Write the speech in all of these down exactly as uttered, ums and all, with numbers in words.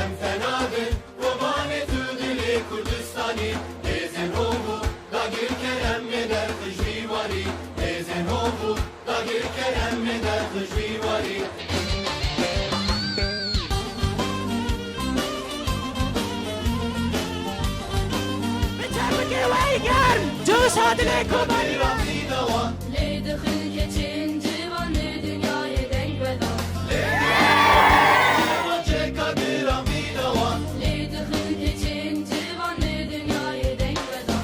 Em fena bin, Kobanê tu dilê Kurdistanî. Hêzên hov û dagirker em ê derxin ji vî warî. Hêzên hov û dagirker em ê derxin ji vî warî. Bi çepikê weyî germ, coşa dilê Kobanî de. Lê dixin keçên ciwan li dinyayê deng vedan. Lê dixin keçên ciwan li dinyayê deng vedan.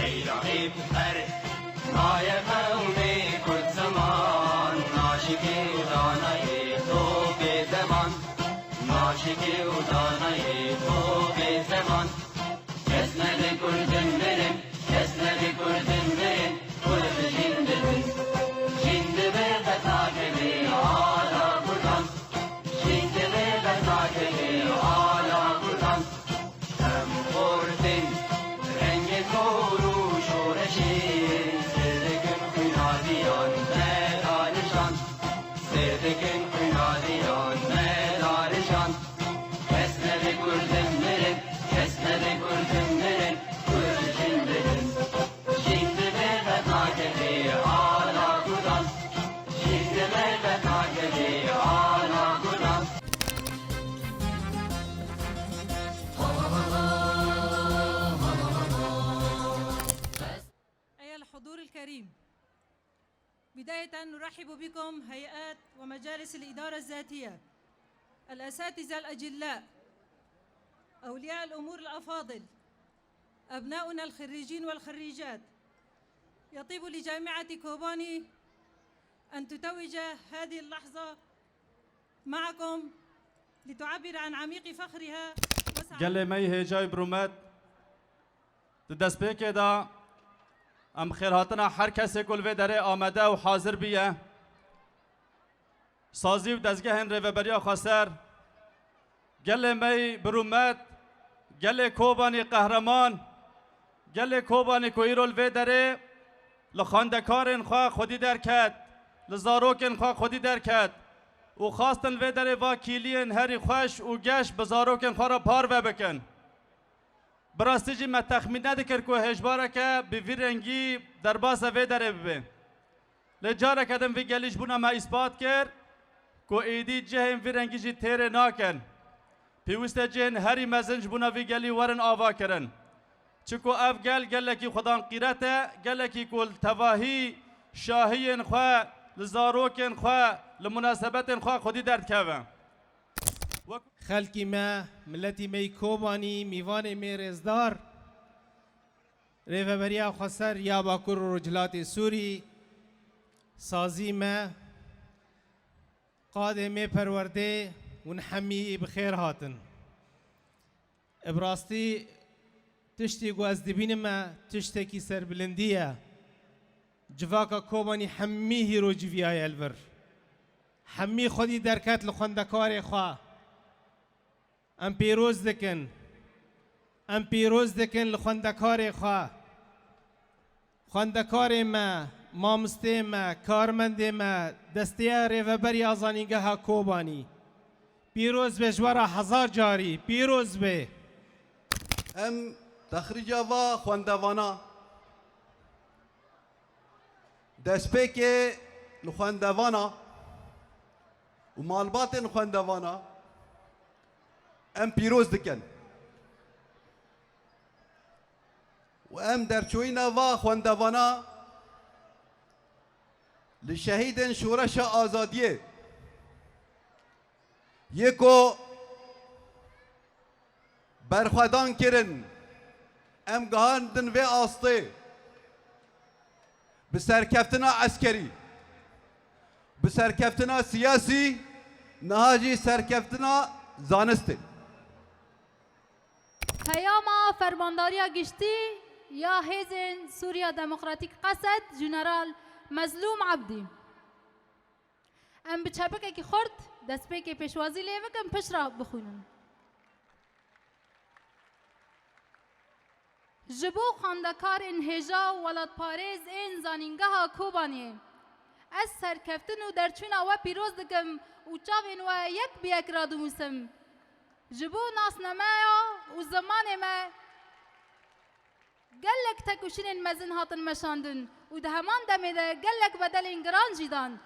Eyra ê pir, naye qewmê Kurd ziman, naşikê û danayê topê zeman, naşikê û danayê topê zeman. Kes nebe Kurdin mirin, kes nebe Kurdin mirin, Kurd jîn dibin. Jîn dibe qet nakeve ala Kurdan, jîn dibe qet nakeve ala Kurdan. Em xortên rengê kor û şoreşê, sêr dikin xwîna diyan me da nîşan. Sêr dikin xwîna diyan me da nîşan. Kes nebe Kurdin mirin, kes nebe Kurdin mirin, Kurd jîn dibin. Jîn dibe qet nakeve ala Kurdan. Jîn dibe qet nakeve ala Kurdan. أيها الحضور الكريم، بداية نرحب بكم هيئات ومجالس الإدارة الذاتية، الأساتذة الأجلاء، أولياء الأمور الأفاضل، أبناؤنا الخريجين والخريجات. يطيب لجامعة كوباني أن تتوج هذه اللحظة معكم لتعبر عن عميق فخرها وسعادتها. Gelê me yê hêja û bi rûmet, di destpêkê de em xêrhatina her kesê ku li vê derê amade û hazir bûye, sazî û dezgehên Rêveberiya Xweser, gelê me yî bi rûmet, gelê Kobanî qehreman, gelê Kobanî ku îro li vê derê li xwendekarên xwe xwedî derket, li zarokên xwe xwedî derket û xwestin vê derê va kîliyên herî xweş û geş bi zarokên xwe re parve bikin. Bi rastî jî me texmîn nedikir ku hêjbareke bi vî rengî derbasa vê derê bibe. Lê careke din vî gelî ji bona me îspat kir ku êdî cihên vî rengî jî têrê nakin. Pêwîst e cihên herî mezin ji bona vî gelî werin avakirin. Çiku ev gel gelekî xwedanqîret e, gelekî ku li tevahî şahiyên xwe, li zarokên xwe, li munasebetên xwe xwedî derdikeve. Wek Xelkî me, miletî me yî Kobanî, mîvanê me yê rêzdar, Rêveberiya Xweser ya Bakur û Rojhilatê Sûrî, sazî me, qadê me perwerdê, hûn hemî bi xêr hatin. Bi rastî tiştê ku ez dibînim e, tiştekî serbilindî ye. Civaka Kobanî hemî hîro civiyaye li vir. Hemî xwedî derket li xwendekarê xwe. Em pîroz dikin. Em pîroz dikin li xwendekarê xwe. Xwendekarê me, mamostê me, karmendê me, desteya Rêveberiya Zanîngeha Kobanî. Pîroz be ji we re hezar carî, pîroz be. Em texrîca va xwendevana, destpêkê li xwendevana û malbatên xwendevana em pîroz dikin. Û em derçûyîna va xwendevana li şehîdên Şoreşa Azadiyê yê ku berxwedan kirin, em gihandin vê astê bi serkeftina eskerî, bi serkeftina siyasî, niha jî serkeftina zanistê. Peyama Fermandariya Giştî Ya Hêzên Sûriya Demokratîk Qesed, Jeneral Mezlûm Ebdî. Em bi çepikekî xurt destpêkê pêşwazî lê bikin, piştre bixwînin. Ji bo xwendekarên hêja û welatparêz ên Zanîngeha Kobaniyê, ez serkeftin û derçûna we pîroz dikim û çavên we yek bi yek radinûsim. Ji bo nasnameya û zimanê me gelek têkoşînên mezin hatin meşandin û di heman demê de gelek bedelên giran jî dan.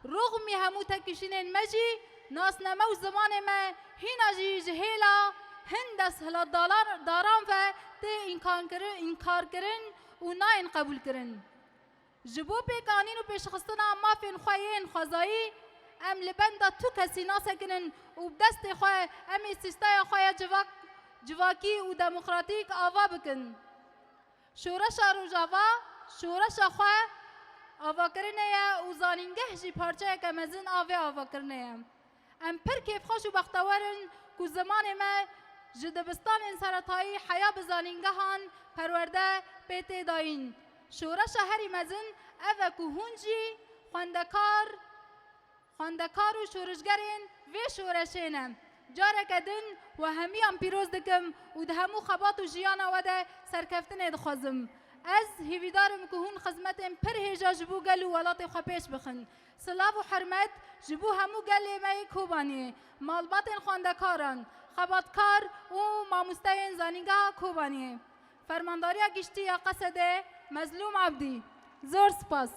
Rûxmî hemû têkoşînên me jî nasname û zimanê me hîna jî ji hêla hin desthilatdaran ve tê înkarkirin, înkarkirin û nayên qebûlkirin. Ji bo pêkanîn û pêşxistina mafên xwe yên xwezayî, em li benda tu kesî nasekinin û bi destê xwe em ê sîsteya xwe ya civak-, civakî û demokratîk ava bikin. Şoreşa Rojava, şoreşa xwe avakirinê ye û Zanîngeh jî parçeyeke mezin a vê avakirinê ye. Em pir kêfxweş û bextewer in ku zimanê me ji dibistanên seretayî heya bi zanîngehan perwerde pê tê dayîn. Şoreşa herî mezin ev e ku hûn jî xwendekar, xwendekar û şorişgerên vê şoreşê ne. Careke din we hemiyan pîroz dikim û di hemû xebat û jiyana we de serkeftinê dixwazim. Ez hêvîdar im ku hûn xizmetên pir hêja ji bo gel û welatê xwe pêş bixin. Silav û hurmet ji bo hemû gelê me yê Kobaniyê, malbatên xwendekaran, xebatkar û mamosteyên Zanîngeha Kobaniyê. Fermandariya Giştî ya Qesedê, Mezlûm Abdî. Zor spas.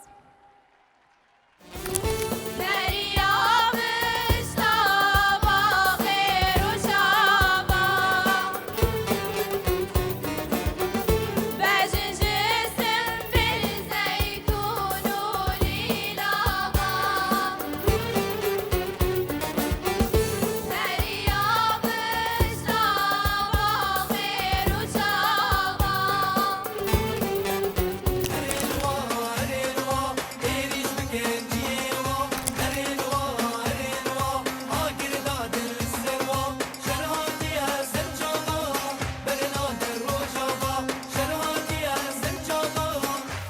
Rojava,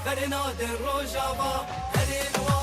herê nadir Rojava, herê li wa